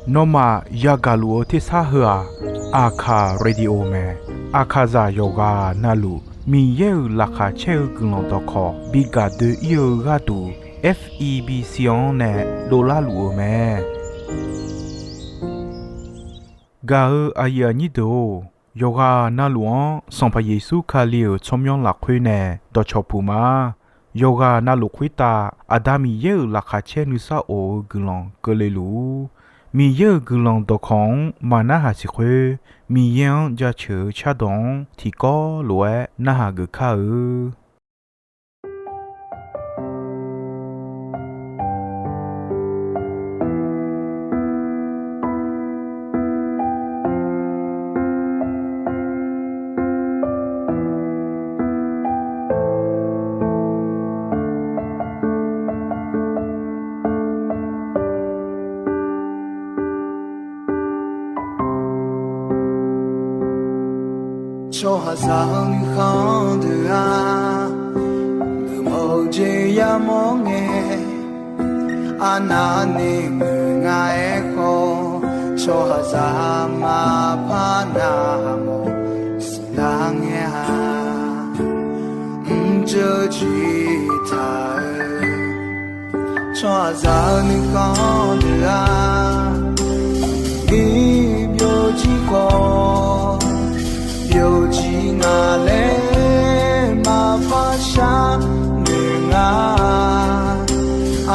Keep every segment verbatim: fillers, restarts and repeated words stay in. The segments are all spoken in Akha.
Nawmaf yagaq luf-eu tersar heu-aq, Aqkaq Radio mae. Aqkaqzaq yawqghaq navluf Miqyaer-euq laqkhaq caer-eu guiqlanq dawqkawq bi gaq doe-ir-eu gharduq, F E B C-anr nae dovlar luf-eu mae. Gaq-eu aqyuif aqnyir deuq-or, yawqghaq navluf-anr Sanqpaq Yeqsur Kali-euq tsawrmyanr lafkhoer nae dawqcawq puq ma. Yawqghaq navluf khoertav Aqda Miqyaer-euq laqkhaq caer nuisar of-eu guiqlanq keuvle luf-ur. Miqyaer-euq guiqlanq dawqkawq-anr maqnarhaq siq khoer, Miqyaer-anr jaceuq-eu cardawq-anr tiqkawv lof-aer narhaq geuf kar-eu. Tsawrhaqzaq-eu nuikhanr deuq-aq, geufmawf-eu jeq yamawr ngae, arnavni muiq nga-aer khawf, tsawrhaqzaq maqpar navmawf siqlar ngae-a, mrjeuv jiq taq-eu. Tsawrhaqzaq-eu nuikhanr deuq-aq, iq byovjir khawf, byovjir nga laer maqpar sharnoeq nga.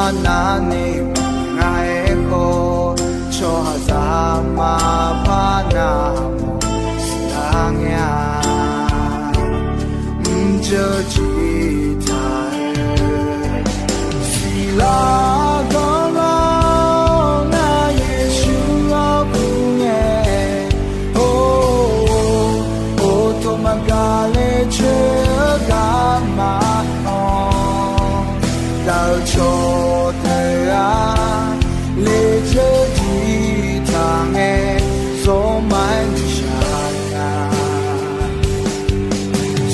Arnavni muiq nga-aer khawf, tsawrhaqzaq maqpar navmawf siqlar ngae-a, mrjeuv jiq taq-eu. Siqlar ganrlar-awr, ngar Yeqsur-anr kur ngae, or, or, or, tov maqgaq le coer-eu garma-anr, daq-eu cawqdeuq-aq, lejeur jiq taq ngae, zawrma-aer nuishaq nya.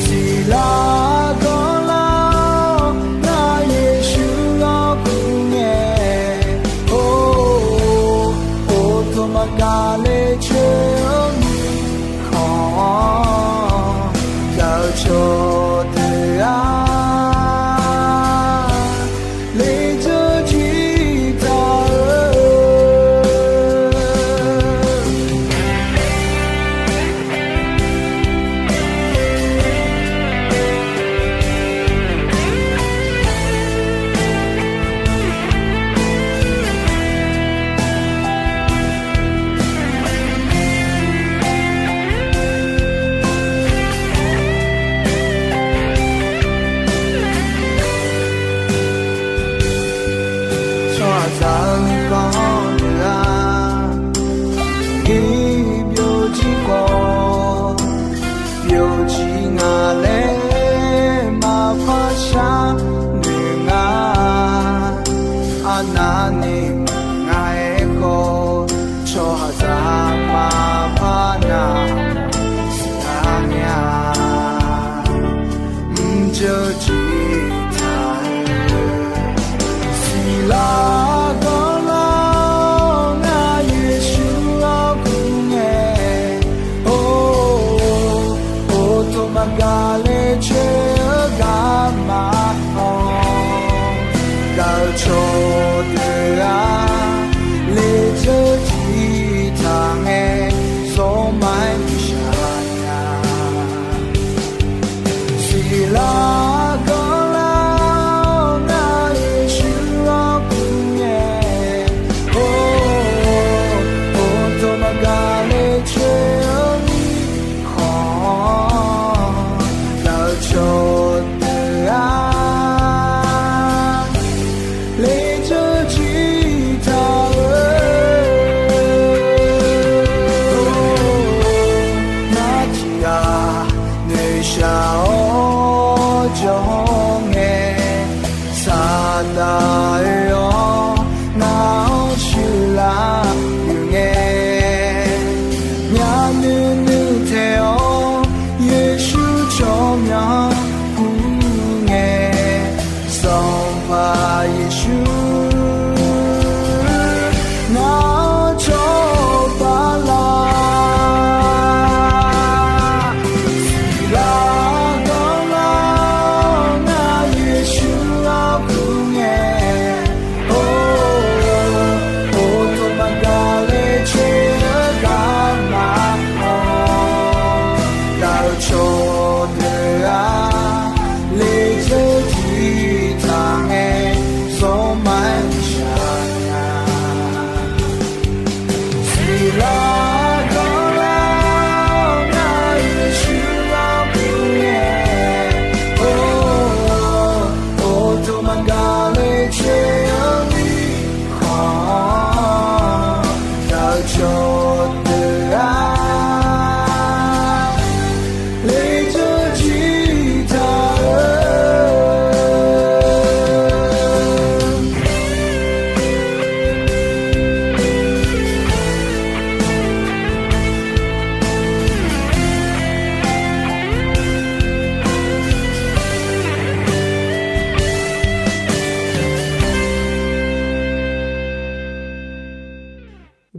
Siqlar ganrlar-awr, ngar Yeqsur-anr kur ngae, or, or, or, tov maqgaq le coer-eu mirkhanq-anr, daq-eu cawqdeuq-aq, lejeur jiq taq-eu. Tsawrhaqzaq-eu nuikhanr deuq-aq, iq byovjir khawf, byovjir nga laer maqpar sharnoeq nga. Arnavni muiq nga-aer khawf, tsawrhaqzaq maqpar navmawf siqlar ngae-a, mrjeuv jiq taq-eu. Siqlar ganrlar-awr, ngar Yeqsur-anr kur ngae, or, or, or, tov maqgaq le coer-eu garma-anr, daq-eu cawqdeuq-aq,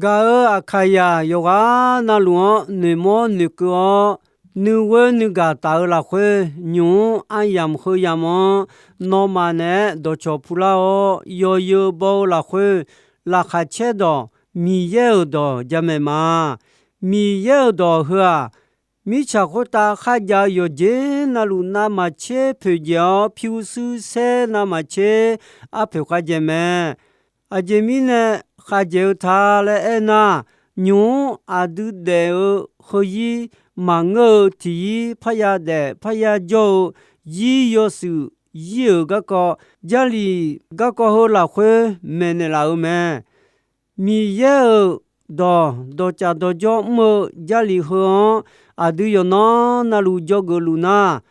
Gaq-euq Aqkaqyaq yawqghaq navluf-anr noeqmawr noeqkeuv-awr, nuighoer nuigaq taf-eu lafkhoer, nymq-mr aryamq heu yamq-anr nawmaf naeq-aer dawqcawq pular-awr, yawzeu baw-eu lafkhoer, laqkhaq caer dawq, Miqyaer-euq dawq jamaeq ma. Miqyaer-euq dawq heu-aq, mirtsaq khoertav kharjav-eu yawqjeq navluf navmaqtser poeqdzaeq-awr, pyurshuir saer navmaqtser arpoeq khavdzaeq mae. Aqjeq mirnae khavdzaeq-eu ta laer aernar, nymq-mr aqdui daef-eu heuzir maqngeur-eu tiq yir parya daef parya jawr-eu zir yawshuif zir-euq garkawv, Jarlif garkawv heu lafkhoer maeqnaeq laf-euq mae. Miqyaer-euq dawq dawqcaf dawqjawr mr-eu Jarlif heu-anr aqdui yawqnan navluf dzawgeuf luf nar,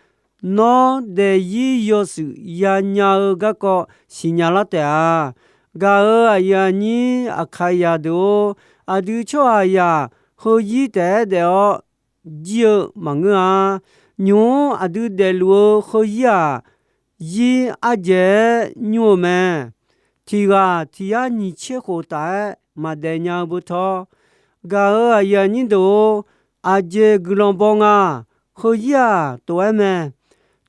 nawr daefzir yawshuif yanya-eu garkawv siqnya lar taef-a. Gaq-euq aqyuif aqnyir Aqkaqyaq deuq-or, aqdui tsawrhaqzaq heuzir taef-aer daef-awr jir-eu maqngeur-a. Nymq-mr aqdui daefluf-eu heuzir-aq, zir ardzaeq-aer nymr-eu mae. Tiq ghaq tiq yar nyiq tser khof taf-aer maqdaef nya-eu beu tawr. Gaq-euq aqyuif aqnyir deuq-or, aqjeq guiqlanq baw nga. Heuzir-aq tof-aer mae.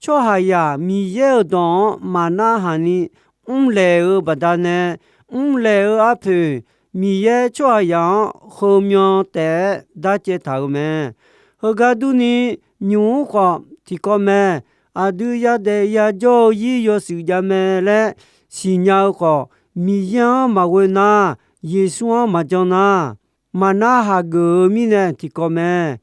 Tsawrhaqzaq Miqyaer-euq dawq-anr maqnar haq ni mrlaeq-eu baqdanae, mrlaeq-eu arpoeq Miqyaer tsawrhaqzaq-anr heumyan taef-aer darcaev taq-euq mae. Heugar durni, nymq-mr khawf tiqkawv mae. Aqdui yadaef yajawr-eu zir yawshuif jav mae laer siqnya-eu khawf, Miqyaer-anr maqghoe nar, Yeqsur-anr maqjan nar, maqnar haq geuf-eu mirnae tiqkawv mae.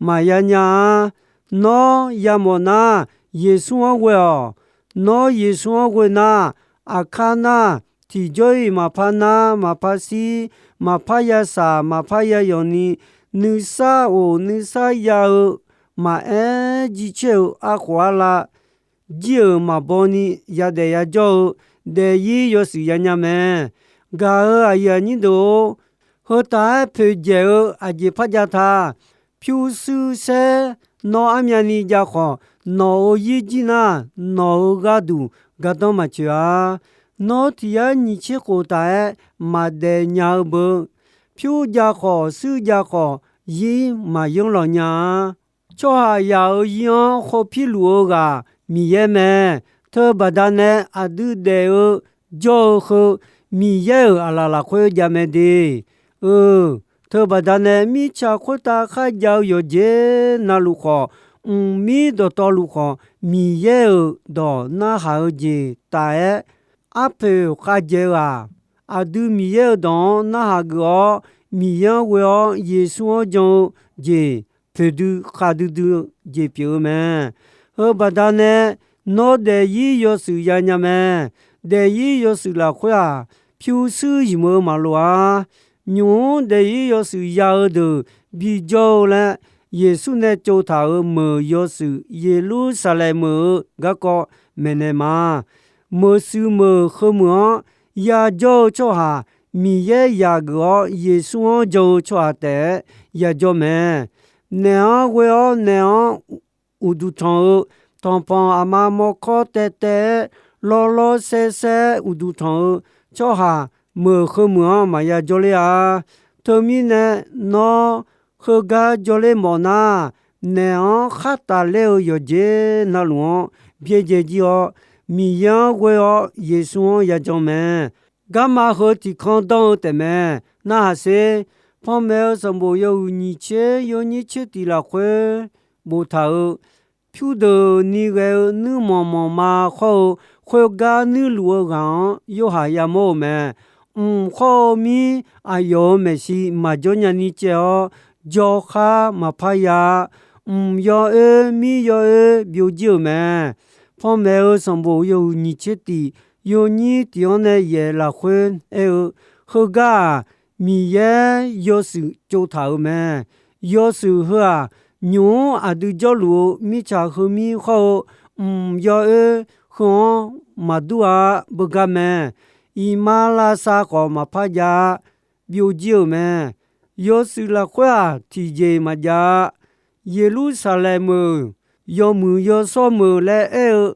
Maqya nya-a. Nawr yamawf nar, Yeqsur-anr ghoe-awq. Nawr Yeqsur-anr ghoe nar, aqkar nar, tiqjawr-iq maqpar nar, maqpar shir, maqpar yashaq, maqpar yayawq ni, nuisar of nuisar ya-eu, maqaer jircaer-eu arkhof arlav jir-euq maqbaw ni yadaef yajawr-eu daefzir yawshuif yanya mae. Gaq-euq aqyuif aqnyir deuq-or, heu taf-aer poeqdzaeq-eu aqjeq par jav ta. Pyurshuir saer nawr armyavni jav khawf, nawq-euq zir jir nar, nawq-euq gharduq gardanr maqtsoeq-a. Nawr tiq yar nyiq tser khof taf-aer maqdaef nya-eu beu, pyur jav khawf shuir jav khawf, zir maqyanr lawq nya-a. Tsawrhaqzaq-euq zir-anr khov pirluf-eu ghaq Miqyaer mae. Teubaqda nae aqdui daef-eu jawr-eu heu Miqyaer-euq aqlaf lafkhoer jav mae de. Eu, teubaqda nae mirtsaq khoertav kharjav-eu yawqjeq navluf khawf, mqmir dawqtawvluf khawf, Miqyaer-euq dawq narhaq-eu jeq taf-aer arpoeq khavjaeq-eu-aq, aqdui Miqyaer-euq dawq-anr narhaq geuf-awr, Miqyaer-anr ghoe-awr Yeqsur-anr jan-eu jeq poeqdui khavdui dui-eu jeq pyeuf-eu mae. Heubaqda nae nawr daefzir yawshuif yanya mae. Daefzir yawshuif lafkhoer-aq, pyurshuir zmq-eu maqloq-a. Nymq-mr daefzir yawshuif ya-eu deuq bijawr-eu laer, Yeqsur nae tsov taq-euq meuq yawshuif Yeqlursaqlaeq meuq-eu garkawv maeqnaeq ma. Meuq shuif meuq heumeuq-anr yajawr-eu tsawrhaq Miqyaer yaq geuf-awr Yeqsur-anr jan-eu tsawrhaq taef-aer yajawr mae. Naeq-anr ghoe-awr naeq-anr uqduq tanq-eu, tanqpanq aqma mawrkawr taev taev-aer lawrlawr saer saer uqduq tanq-eu tsawrhaq meuq heumeuq-anr maqya jawrler-a. Teumirnae nawr heugar jawrler mawf nar, naeq-anr khar tafler-eu yawqjeq navluf-anr byaerdzae jir-awr, Miqyaer-anr ghoe-awr Yeqsur-anr yajan mae. Garma heu tiqkanr danr-eu taefmae. Narhaq sher. Panmaeq-eu sanqbof yawhuiq nyiq tser yawnyir tser tiq lafkhoer boftaq-euq, pyurdeuqni ghae-eu nuirmanq manqma khawr-eu khoergar nuirluf-eu ghaq-anr Yorhaq yamawr-euq mae. Mq khawr-eu mir aqyawf-euq maeqshi maqjawr nyani caev-awr, jawrkhar maqpar ya-a. Mq yawoer mir yawoer byovjir-euq mae. Panmaeq-eu sanqbof yawhuiq nyiq tser tiq yawnyir tiq-anr nae yaef lafkhoer aer-eu, heugar-aq, Miqyaer yawshuif tsovtaq-euq mae. Yawshuif heu-aq, nymq-mr aqdui jawrluf-eu mirtsaq heumir khawr-eu mq yawoer heu-anr maqdur-a. Beugar mae. Iqmalavshav khawf maqpar jav-a. Byovjir-euq mae. Yawshuif lafkhoer-aq, tiqjeq maqjav-a. Yeqlursaqlaeq meuq, yawmuiq yawshawr meuq laer aer-eu,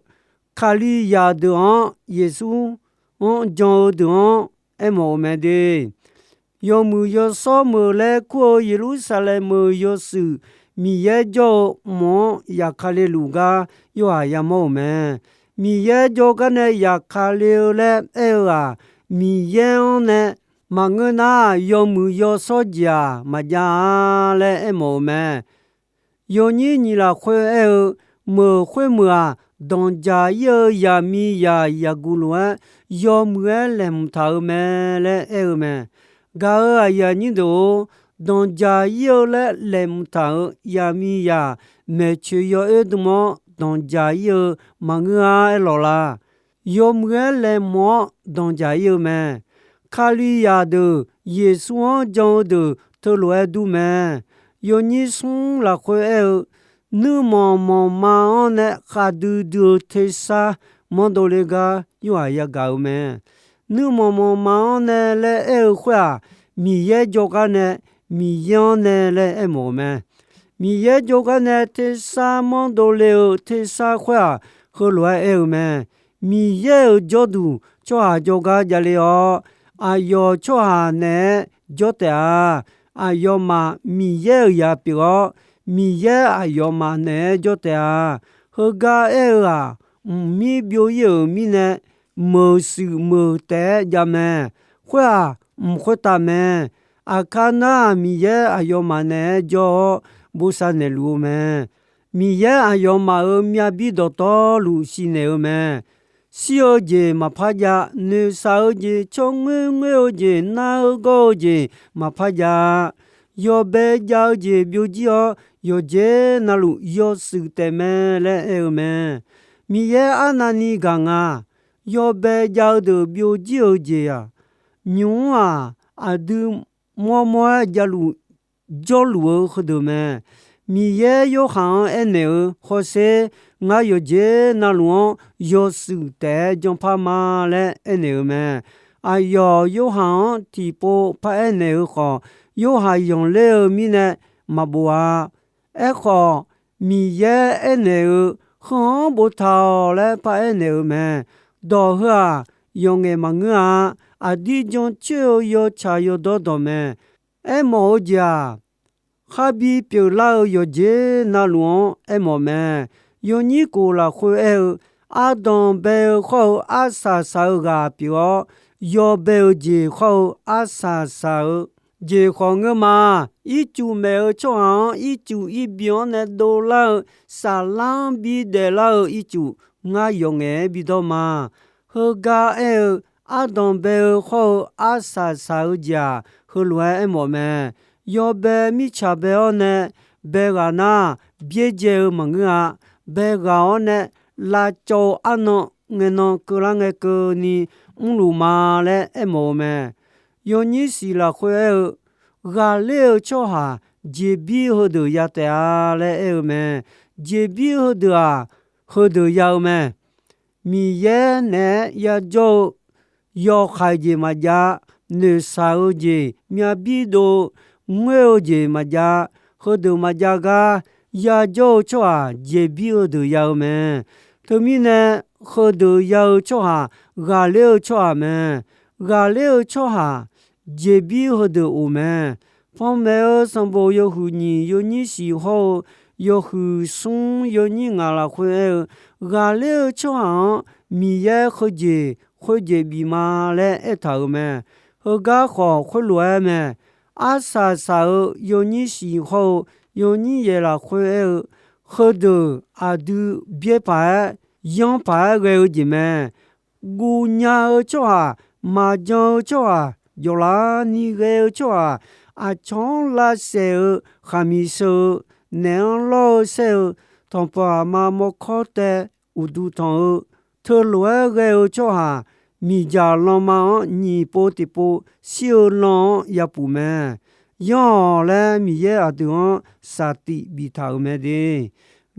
Kalizaq deuq-anr, Yeqsur-anr jan-eu deuq-anr aermawf-euq mae de. Yawmuiq yawshawr meuq laer kur-eu Yeqlursaqlaeq meuq yawshuif Miqyaer jawr-eu mq-anr yaqkale luf gar Yorhaq yamawr-euq mae. Miqyaer jawrgar nae yaqkale-eu laer aer-eu-aq, Miqyaer-anr nae maqngeur nar, yawmuiq yawshawr jeq-aq maqjav-a laer aermawf-eu mae. Yawnyir nyiq lafkhoer aer-eu, meuq khoermeuq-aq, danqjaq ir-eu yaqmiqzaq yaqguq lof-aer yawmuiq-aer laeqhmq taq-eu mae laer aer-eu mae. Gaq-euq aqyuif aqnyir deuq-or, danqjaq ir-eu laer laeqhmq taq-euq yaqmiqzaq maeqtsoeq yawoer dm-awr danqjaq ir-eu maqngeur-a aerlawq la. Yawmuiq-aer laeqhmq-awr danqjaq ir-eu mae. Kalizaq deuq Yeqsur-anr jan-eu deuq teulof-aer dur mae. Yawnyir smr lafkhoer aer-eu, nuirmanq manqma-anr nae khavdui dui-eu tersar manrdov le gar Yorhaq yagaq-eu mae. Nuirmanq manqma-anr nae laer aer-eu khoer-aq, Miqyaer jawrgar nae, Miqyaer-anr nae laer aermawf-eu mae. Miqyaer jawrgar nae tersar manrdov le-eu tersar khoer-aq, heulof-aer aer-eu mae. Miqyaer-euq jawrduq tsawrhaq jawrgar javle-awr, aqyawf tsawrhaq naeq-aer jawr taef-a. Aqyawfmaf Miqyaer-euq zaq pyeuf-awr, Miqyaer aqyawfmaf naeq-aer jawr taef-a. Heugar aer-eu-aq, mqmir byov ir-euq mirnae, meuq shuif meuq taef-aer jav mae. Khoer-aq, mq khoertav mae. Aqkar nar, Miqyaer aqyawfmaf naeq-aer jawr-awr bosav naeqluf-eu mae. Miqyaer aqyawfmaf-euq myav bir dawqtawvluf siqnaeq-eu mae. Shir-eu jeq maqpar jav, noeqshaq-eu jeq, tsawrngoer ngoer-eu jeq, nar-eu gawr-eu jeq maqpar jav-a. Yawbae jav-eu jeq byovjir-awr, yawqjeq navluf yawshuif taef mae laer aer-eu mae. Miqyaer arnavni gaq nga. Yawbae jav-eu deuq byovjir-eu jeq-aq, nymq-mr-aq, aqdui mawrmawr-aer javluf jawrluf-eu heudeuq mae. Miqyaer Yorhaq-anr aernaeq-eu, hawsher, ngar yawqjeq navluf-anr yawshuif taef-aer janrpar ma laer aernaeq-eu mae. Aqyawf Yorhaq-anr tiqpov paraer naeq-eu khawf, Yorhaq yanqler-eu mirnae maqbof-a. Aerkhawf, Miqyaer aernaeq-eu, heu-anr boftaq-awq laer paraer naeq-eu mae. Dawq heu-aq, yawqngaef maqngeur-a. Aqdir jancoer-eu yawtsaq yawdawr dawq mae. Aermawf-eu jeq-aq, kharbi pyeuflar-eu yawqjeq navluf-anr aermawf mae. Yawnyir kof lafkhoer aer-eu, ardanq bae-eu khawr-eu arsaq saq-eu ghaq pyeuf-awr, yawbae-eu jeq khawr-eu arsaq saq-eu jeq khawf ngeur ma. Ircuf maeq-eu tsawrhaq-anr ircuf irbi-anr nae dovlar-eu, saflar-anr bidaef lar-eu ircuf ngar yawqngaef-aer bidawr ma. Heugar aer-eu, ardanq bae-eu khawr-eu arsaq saq-eu jeq-aq, heulof-aer aermawf mae. Yawbae mirtsaq bae-awr nae bae ghaq nar, byaerdzae-eu maqngeur-a. Bae ghaq-awr nae lavcawv-eu arnan ngaenan keuvlar ngae keuvni mrluf ma laer aermawf-eu mae. Yawnyir siq lafkhoer aer-eu, ghaqler-eu tsawrhaq jeqbir heudeuq ya taef-a laer aer-eu mae. Jeqbir heudeuq-aq, heudeuq ya-eu mae. Miqyaer naeq-aer yajawr-eu yawkhaeq jeq maqjav, noeqshaq-eu jeq, myav bir dov-eu, ngoer-eu jeq maqjav, heudeuq maqjav gar yajawr-eu tsawrhaq jeqbir heudeuq ya-eu mae. Teumirnae, heudeuq ya-eu tsawrhaq ghaqler-eu tsawrhaq mae. Ghaqler-eu tsawrhaq jeqbir heudeuq of mae. Panmaeq-eu sanqbof yawhuiq nyiq yawnyir siq hawr-eu yawhuiq smr yawnyir ngaq lafkhoer aer-eu, ghaqler-eu tsawrhaq-anr Miqyaer heujeq khoerjeq bif ma laer aertaq-euq mae. Heugar khawf khoerlof-aer mae. Arsaq saq-eu yawnyir siq hawr-eu yawnyir yaeq lafkhoer aer-eu, heudeuq aqdui byaer paq-aer, yanr paq-aer ghae-eu jeq mae. Guvnya-eu tsawrhaq, maqjan-eu tsawrhaq, jawqlaf ni ghae-eu tsawrhaq, aqcawq-anr lavsaef-eu, khaqmiq sheu-eu, naef-anr lawr-eu saer-eu, tanqpanq aqma mawrkawr tae uqduq tanq-eu, teulof-aer ghae-eu tsawrhaq, miqdzaq lanma-anr nyiq pov tiqpov shir-eu lan-anr yapuf mae. Yanr-awq laer Miqyaer aqdui-anr saqtif biftaq-euq mae de.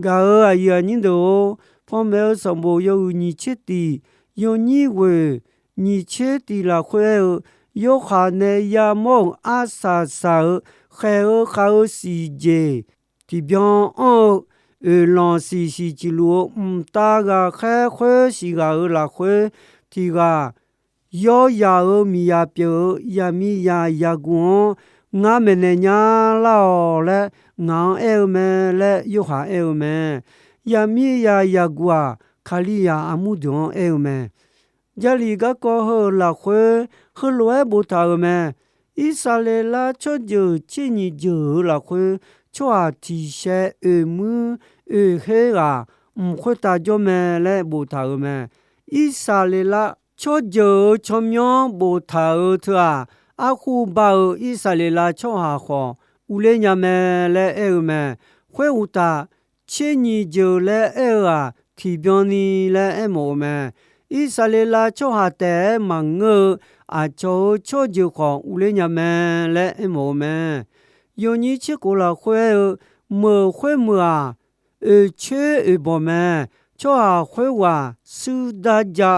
Gaq-euq aqyuif aqnyir deuq-or, panmaeq-eu sanqbof yawhuiq nyiq tser tiq, yawnyir ghoeq nyiq tser tiq lafkhoer aer-eu, Yorhaq nae yamawr-euq arsaq saq-eu khaeq-eu khav-eu siqjeq tiqbyan anr-eu, oeqlanq siqsiq ciqluf-eu mqtav ghaqkhaer khoer siq ghaq-euq lafkhoer tiq ghaq Yawrzaq-euq miqzaq pyeuf-eu zaqmiqzaq zaqguq-anr ngar maeqnaeq nya lar-awq laer ngaq-anr aer-eu mae laer Yorhaq aer-eu mae. Zaqmiqzaq zaqguq-aq, Kalizaq armur deuq-anr aer-eu mae. Jarlif garkawv heu-euq lafkhoer heulof-aer boftaq-euq mae. Irsaqleqlav tsawrjeuq tser nyiq jeuq-euq lafkhoer, tsawrhaq tiq shae oeq muir oeq her ghaq mq khoertav jawr mae laer boftaq-euq mae. Irsaqleqlav tsawrjeuq-euq tsawrmyanr boftaq-euq teu-aq, arkhu ba-euq Irsaqleqlav tsawrhaq khawf urler nya mae laer aer-eu mae. Khoeruqtaf, tser nyiq jeuq laer aer-eu-aq, tiqbyan ni laer aermawf-eu mae. Irsaqleqlav tsawrhaq taef-aer maqngeur-eu aqcawq-euq tsawrjeuq khawf urler nya mae laer aermawf-eu mae. Yawnyir tser khof lafkhoer aer-eu, meuq khoermeuq-aq, oeq coer oeq bawq mae. Tsawrhaq khoerghaq suir darja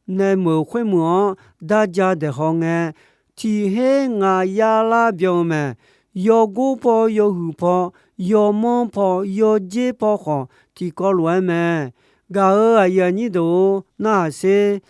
nae meuq khoermeuq-anr darja daeqhaw ngae, tiq her ngaq yar lar byan-eu mae. Yawgor paw, yawhuiq paw, yawmanr paw, yawdzer paw khawf, tiqkawv lof-aer mae. Gaq-euq aqyuif aqnyir deuq-or, narhaq sher.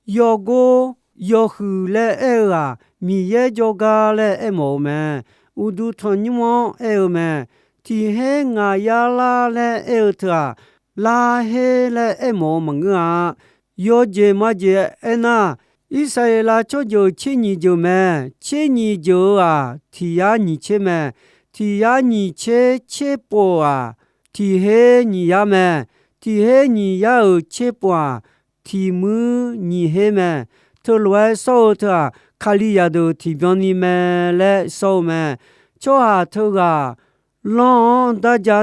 Yawgor, yawhuiq laer aer-eu-aq, Miqyaer jawrgar laer aermawf-eu mae. Uqduq tanqnymr-anr aer-eu mae. Tiq her ngaq yar lar laer aer-eu teu-aq, lar her laer aermawf-eu maqngeur-a. Yawjeq majeq aernar, Irsaqleqlav tsawrjeuq tser nyiq jeuq mae. Tser nyiq jeuq-eu-aq, tiq yar nyiq tser mae. Tiq yar nyiq tser tser pov-aq, tiq her nyiq yar mae. Tiq her nyiq yar-euq tser pov-aq, tiq muir nyiq her mae. Teulof-aer sawr-eu teu-aq, Kalizaq deuq tiqbyan ni mae laer sawr-eu mae. Tsawrhaq teughaq lanr-anr darja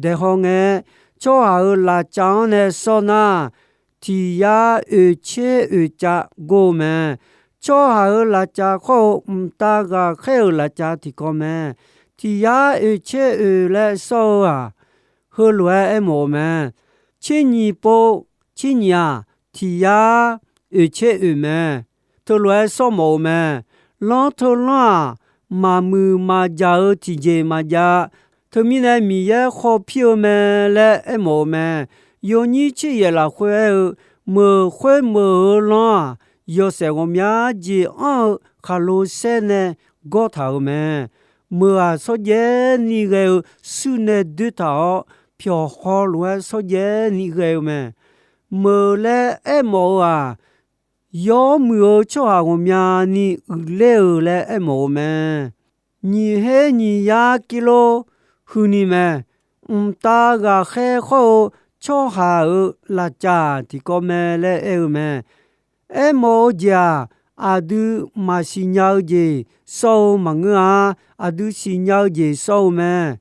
daeqhaw ngae, tsawrhaq-euq lafcav-anr nae sawr nar, tiq yar oeq tser oeq cav gor-eu mae. Tsawrhaq-euq lafcav khawr-eu mqtav ghaqkhaer-euq lafcav tiqkawv mae. Tiq yar oeq tser oeq laer sawr-eu-aq, heulof-aer aermawf-eu mae. Tser nyiq pov tser nyiq-aq, tiq yar oeq tser oeq mae. Teulof-aer sawr mawf-eu mae. Lanr teu lanr-aq, maqmuiq maqjaq-eu tiqjeq maqjav. Teumirnae Miqyaer khawpir-eu mae laer aermawf-eu mae. Yawnyir tser yaef lafkhoer aer-eu, meuq khoermeuq-eu lanr-aq, yawshaef ghawqmya jeq anr-eu khaqlo saer nae gawr taq-euq mae. Meuq-aq, shawrjaev ni ghae-eu shuir nae doer taq-awr, pyawq haw lof-aer shawrjaev ni ghae-eu mae. Meuq laer aermawf-eu-aq, yawmuiq-eu tsawrhaq ghawqmyani uiqler-euq laer aermawf-eu mae. Nyiq her nyiq yar kirlor huini mae. Mqtav ghaqkhaer khawr-eu tsawrhaq-euq lafcav tiqkawv mae laer aer-eu mae. Aermawf-eu jeq-aq, aqdui maqsiq nya-eu jeq sawr-eu maqngeur-a. Aqdui siqnya-eu jeq sawr-eu mae.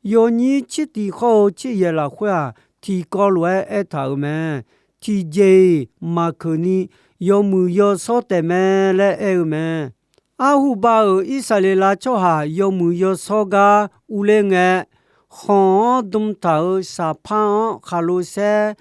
Yawnyir tser tiq khawr-eu tser yaef lafkhoer-aq, tiqkawv lof-aer aertaq-euq mae. Tiqjeq-iq maqkeuq ni yawmuiq yawshawr taef mae laer aer-eu mae. Arhu ba-euq Irsaqleqlav tsawrhaq yawmuiq yawshawr gar urler ngae, khanq-anr dm taq-euq saqpar-anr khaqlo saer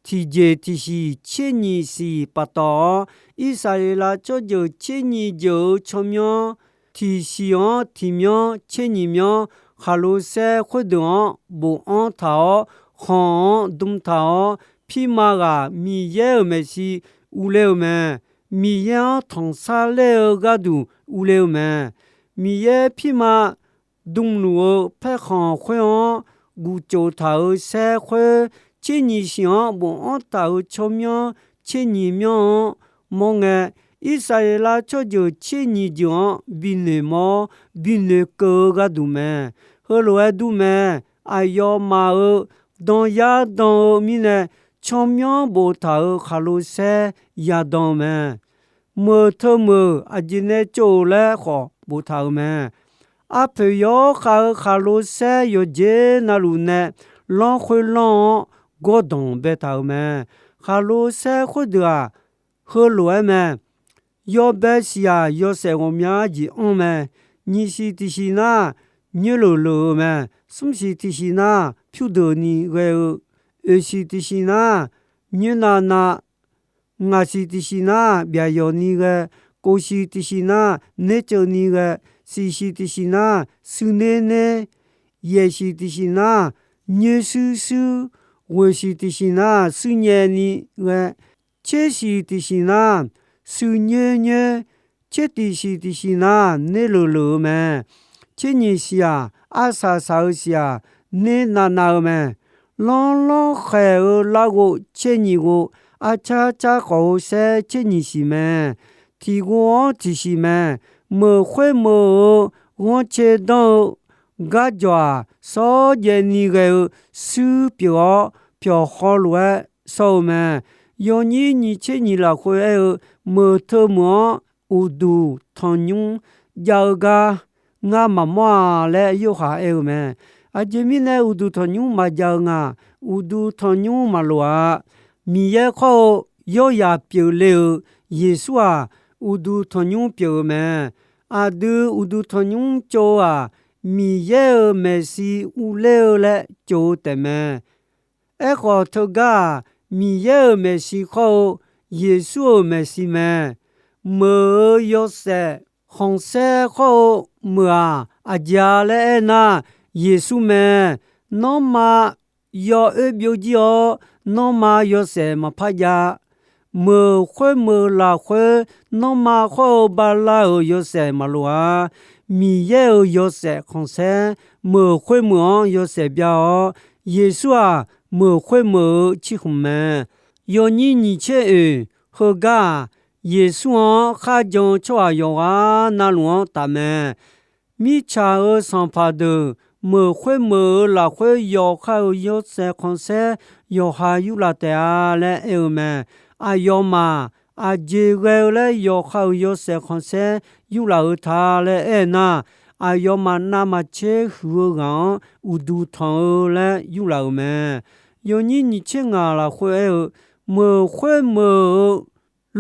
tiqjeq tiqsiq tser nyiq siq paftawf-awr, Irsaqleqlav tsawrjeuq tser nyiq jeuq-euq tsawrmyanr tiqsiq-anr tiqmyanr tser nyiq myanr khaqlo saer khoerdeuq-anr bofanr taq-awr, khanq-anr dm taq-awr, pirma ghaq Miqyaer-euq maeqshi urler-eu mae. Miqyaer-anr tanqsar ler-eu gharduq urler-eu mae. Miqyaer pirma dmluf-eu paerkhanq khoer-anr gufcof taq-euq saer khoer, tser nyiq siq-anr bofanr taq-euq tsawrmyanr tser nyiq myanr-anr mawr ngae, Irsaqleqlav tsawrjeuq tser nyiq jeuq-anr binoeq mawr-awr, binoeq keuv-eu gharduq mae. Heulof-aer dur mae. Aqyawfmaf-euq dan yar dan-eu mirnae, tsawrmyanr boftaq-euq khaqlo saer yadan-eu mae. Meuq teu meuq aqjeq nae tsov-euq laer khawf boftaq-euq mae. Arpoeq yawkhav-eu khaqlo saer yawqjeq navluf nae lanr khoer lanr-anr gawrdanq baetaq-euq mae. Khaqlo saer khoerdeuq-aq, heulof-aer mae. Yawbae siq-aq, yawshaef ghawqmya jeq anr mae. Nyiq siq tiqsiq nar, nyoerleuq leuq-eu mae. Smr siq tiqsiq nar, pyurdeuqni ghae-eu. Oeq siq tiqsiq nar, nyoernav nav. Ngaq siq tiqsiq nar, byaqyawq ni ghae. Kof siq tiqsiq nar, nerceuvni ghae. Siq siq tiqsiq nar, shuir ner ner. Yaeq siq tiqsiq nar, nyoer shuir shuir. Ghoeq siq tiqsiq nar, shuir nyaev ni ghae. Tser siq tiqsiq nar, shuir nyoer nyoer, tser tiqsiq tiqsiq nar ner leuq leuq-eu mae. Tser nyiq siq-aq, arsaq saq-eu siq-aq, ner nav nav-eu mae. Lanrlanr khaeq-eu larghov tser nyiq ghov, arcar car khawf-eu saer tser nyiq siq mae. Tiq ghov-anr tiqsiq mae. Meuq khoer meuq-eu ghanrcae danr-eu garjawq-aq, shawrjaev ni ghae-eu shuir pyeuf-awr, pyawq khawv lof-aer shawr-eu mae. Yawnyir nyiq tser nyiq lafkhoer aer-eu, meuq teu meuq-anr uqduq tanqnymr jav-eu gar ngar maqmawr-a laer Yorhaq aer-eu mae. Aqjeq mirnae uqduq tanqnymr maqjav-eu nga. Uqduq tanqnymr maqloq-a. Miqyaer khawr-eu yawrzaq pyeufle-euq Yeqsur-aq, uqduq tanqnymr pyeuf-eu mae. Aqdui uqduq tanqnymr tsov-eu-aq, Miqyaer-euq maeqshi urler-eu laer tsov-eu taefmae. Aerkhawf, teugar-aq, Miqyaer-euq maeqshi khawr-eu Yeqsur-euq maeqshi mae. Meuq-euq yawshaef khanqsaer khawr-eu meuq-aq, aqjeq-a laer aernar, Yeqsur mae. Nanrma yawoer byovjir-awr, nanrma yawshaef maqpar jav. Meuq khoermeuq lafkhoer, nanrma khawr-eu bala-euq yawshaef maqloq-a. Miqyaer-euq yawshaef khanqsaer, meuq khoermeuq-anr yawshaef bya-awr, Yeqsur-aq, meuq khoermeuq-eu cirkhmq mae. Yawnyir nyiq tser oeq heugar-aq, Yeqsur-anr kharjan-eu tsawrhaq yawqghaq navluf-anr tafmae. Mirtsaq-euq sanqpaq deuq meuq khoermeuq-euq lafkhoer yawqha-euq yawshaef khanqsaer yawqha yurlaf taef-a laer aer-eu mae. Aqyawfmaf aqjeq ghae-eu laer yawqha-euq yawshaef khanqsaer yurlaf-eu ta laer aernar, aqyawfmaf navmaqtser huiq-eu ghaq-anr uqduq tanq-eu laer yurlaf-euq mae. Yawnyir nyiq tser ngaq lafkhoer aer-eu, meuq khoermeuq-eu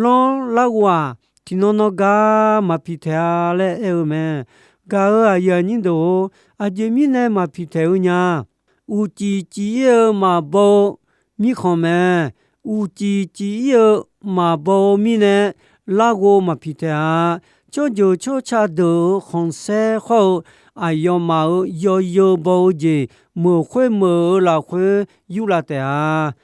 lanr larghov-aq, tiqnan nan gar maqpiq taeq-a laer aer-eu mae. Gaq-euq aqyuif aqnyir deuq-or, aqjeq mirnae maqpiq taeq-eu nya. Uqcif cif-ir-eu maqbaw-eu mirkhanq mae. Uqcif cif-ir-eu maqbaw-eu mirnae, larghov maqpiq taeq-a. Tsawrjeuq tsawrca deuq-euq khanqsaer khawr-eu aqyawfmaf-euq yawzeu baw-eu jeq, meuq khoermeuq-eu lafkhoer yurlaf taef-a.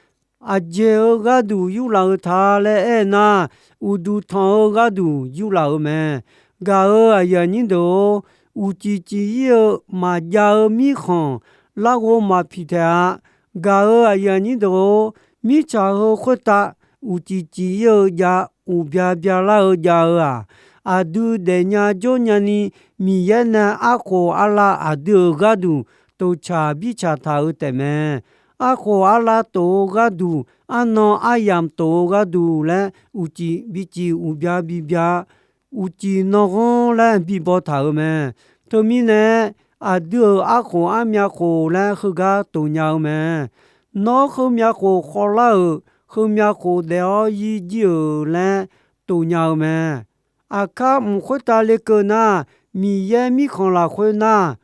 Aqjeq-euq gharduq yurlaf-eu ta laer aernar, uqduq tanq-eu gharduq yurlaf-euq mae. Gaq-euq aqyuif aqnyir deuq-or, uqcif cif-ir-eu maqjav-eu mirkhanq, larghov maqpiq taeq-a. Gaq-euq aqyuif aqnyir deuq-or, mirtsaq heu khoertav uqcif cif-ir-eu jav, uqbya byalar-eu jav-eu-aq, aqdui daefnya jawrnya ni Miqyaer nae arkhof arlav aqdui-euq gharduq toqcaq birtsaq taq-eu taefmae. Arkhof arlav tof-eu gharduq, arnan aryamq tof-eu gharduq laer uqcif bicif uqbya bibya, uqcif nanghanr laer bibaw taq-euq mae. Teumirnae, aqdui-euq arkhof armyav khof laer heugar tof nya-eu mae. Nawr heumyav khof khawvlar-euq, heumyav khof daef-awr yir jir-euq laer tof nya-eu mae. Aqkar mq khoertav lekeuv nar, Miqyaer mirkhanq lafkhoer nar,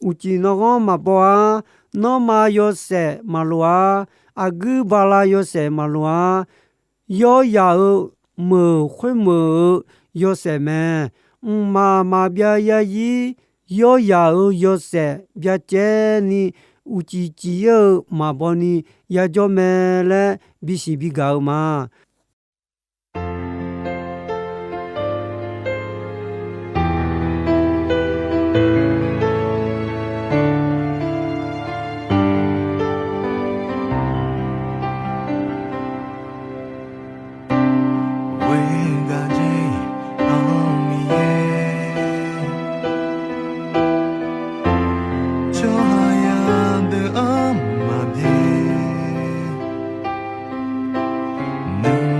uqcif nanghanr maqbaw-ar, nanrma yawshaef maqloq-ar, aqguir bala yawshaef maqloq-ar, yawryaq-euq meuq khoermeuq-eu yawshaef mae. Mqmaq maqbyav yarzir yawryaq-euq yawshaef byacaevni uqcif cif-ir-eu maqbaw ni yajawr mae laer bisiq bigaq-eu ma. Ghoer-eu gaq jeq-anr Miqyaer, tsawrhaq yadeuq-anr maqbyaer. Nui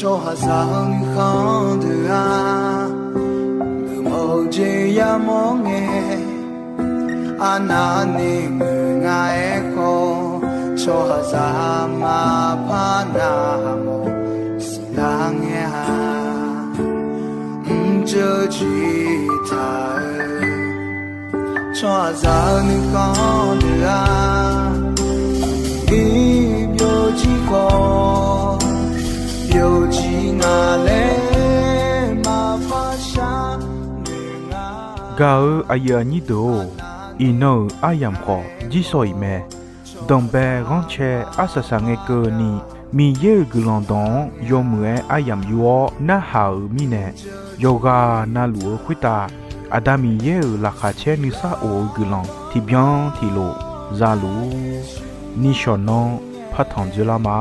Tsawrhaqzaq-eu nuikhanr deuq-aq, geufmawf-eu jeq yamawr ngae, arnavni ngeur nga-aer khawf, tsawrhaqzaq maqpar navmawf siqlar ngae-a. Mrceuv ciqtaq-eu tsawrhaqzaq-eu nuikhanr deuq-aq, ir byovjir khawf, byovjir nga laer maqpar shar noeq nga. Gaq-eu aqyuif aqnyir deuq-or, iqnan-euq aryamq khawf jirsawq iq mae. Danqbae ghanrcae arsaq saqngae keuvni, Miqyaer-euq guiqlanq dawq-anr yawmuiq-aer aryamq yur-awr narhaq-euq mirnae, yawqghaq navluf-eu khoertav Aqda Miqyaer-euq laqkhaq caer nuisar of-eu guiqlanq tiqbyan tiqlof zaluf-ur. Nishawq nanr partanq dzoerlar ma.